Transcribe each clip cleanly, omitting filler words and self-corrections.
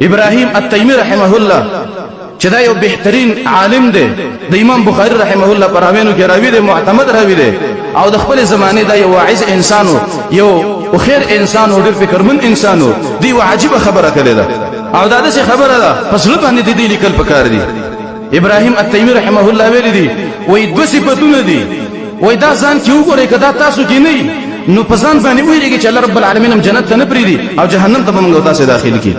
ابراهیم التیمی رحمه الله چې دا یو بهترین عالم دی، د امام بخاری رحمه الله پر راوینو کې راوی دی، معتمد راوی دی، او د خپل زمانه دا یو واعظ انسانو، یو خیر انسانو، ډېر فکرمن انسانو دی. یو عجیبه خبره کړې ده او دا داسې خبره ده په زړه باندې د دې لیکل پکار دي. ابراهیم التیمی رحمه الله ویلي دي، وایي دوه صفتونه دي، وایي دا ځان کې وګورئ، که دا تاسو کې نه نو په ځان باندې وویریږئ چې الله رب العالمین هم جنت ته نه پرېږدي او جهنم ته به موږ تاسې داخل کړي.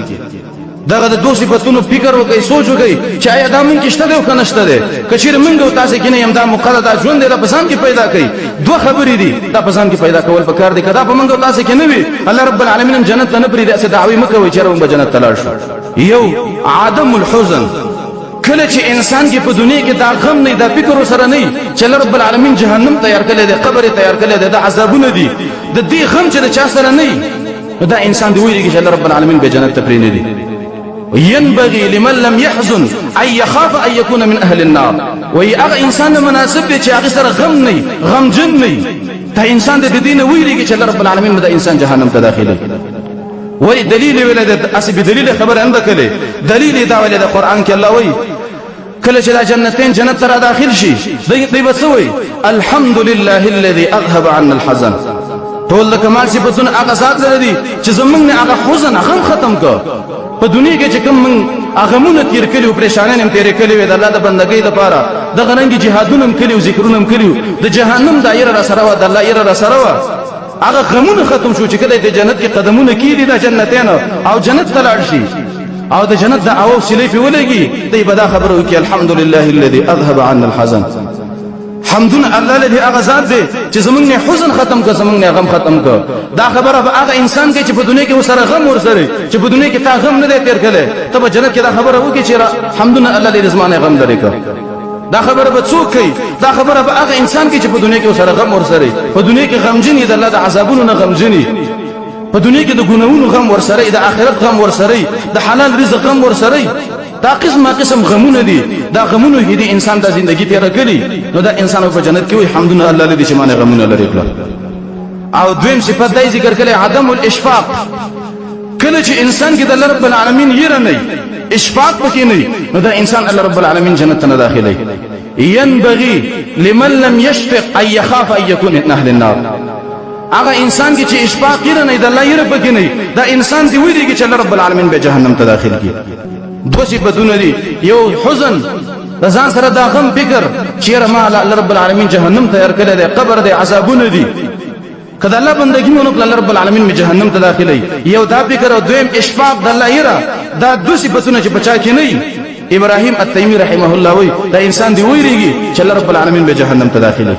دغه د دوه صفتونو فکر وکړئ، سوچ وکړئ چې آیا دا مونږ کې شته دی او که نشته دی. که چېرې مونږ او تاسې کې نه یم، دا موقع ده، دا ژوند دی، دا په ځان کې پیدا کړئ. دوه خبرې دي، دا په ځان کې پیدا کول پکار دي. که دا په مونږ او تاسې کې نه وي، الله رب العالمین هم جنت ته نه پرېږدي. هسې دعوې مه کوئ چې موږ به جنت ته لاړ شو. یو عدم الحزن، کله چې انسان کې په دنیا کې دا غم نه، دا فکر سره نه چې الله رب العالمین جهنم تیار کړی دی، قبر تیار کړی دی، دا عذابونه دي، د دې غم چې د چا سره نه، نو دا انسان دی ویریږي چې الله رب العالمین به جنت ته پرې نه دي. ينبغي لمن لم يحزن أن يخاف أن يكون من أهل النار. وي هغه انسان مناسب دی چې هغه سره غم نه، غمجن نه، دا انسان د دې نه ویریږي چې الله رب العالمین به دا انسان جهنم ته داخلي. ولی دلیل ویل د اسی به دلیل خبره اند کړي، دلیل دا ویل د قران کې الله وی کله چې دا جنتین جنت ته داخل شي، دی به څه وایي؟ الحمد لله الذي اذهب عنا الحزن. ټول د کمال صفتونه هغه ذات لره دي چې زمونږ نه هغه حزن غم ختم کړ. په دنیا کې چې کوم مونږ غمونه تیر کړي او پریشانۍ هم تیرې کړې وې د الله د بندګۍ دپاره، دغه رنګې جهادونه هم کړي او ذکرونه هم کړي، د جهنم دا یره را سره وه، د الله یره را سره وه، هغه غمونه ختم شو. چې کله د جنت کې قدمونه کیدي دا جنتین او جنت ته لاړ شي او د جنت د او سلی په ولګي، دی به دا خبره وکړي الحمدلله الذي اذهب عنا الحزن. حمدونه الله لدی هغه ذات دی چې زمونږ نه حزن ختم کړ، زمونږ نه غم ختم کړ. دا خبره به هغه انسان کوي چې په دنیا کې وسره غم ورسره، چې په دنیا کې تا غم نه دی تیر کړی، ته به جنت کې دا خبره وکړي چې حمدونه الله دې زما نه غم لرې کړ. دا خبره به څوک کوي؟ دا خبره به هغه انسان کوي چې په دنیا کې وسره غم ورسره، په دنیا کې غمجني، د الله د عذابونو نه غمجني، په دنیا کې د ګناهونو غم ورسره، د آخرت غم ورسره، د حلال رزق غم ورسره. دا قسمه قسم غمونه دي، دا غمونو کې دي انسان د زندگی تیره کړي، نو دا انسان په جنت کې وي حمدونه الله لدی چې مانه غمونه لري کړل. او دویم صفت دای ذکر کړي عدم الاشفاق، کله چې انسان کې د الله رب العالمین یره نه، اشفاق پکې نه، نو دا انسان الله رب العالمین جنت ته نه داخلي. ينبغي لمن لم يشفق ان يخاف ان يكون من اهل النار. هغه انسان کې چې اشفاق یې نه، د الله یره پکې نه، دا انسان دی ویریږي چې الله رب العالمین به جهنم ته داخل کړي. دوه صفتونه دي، یو حزن، د ځان سره دا غم فکر چې یاره ما الله رب العالمین جهنم تیار کړی دی، قبر دی، عذابونه دي، که د الله بندګي مې ونه کړه الله رب العالمین مې جهنم ته داخلوي. یو دا فکر او دویم اشفاق د الله یره، دا دوه صفتونه چې په چا کې نه وي، ابراهیم التیمی رحمه الله وایي دا انسان دی ویریږي چې الله رب العالمین به جهنم ته داخلوي.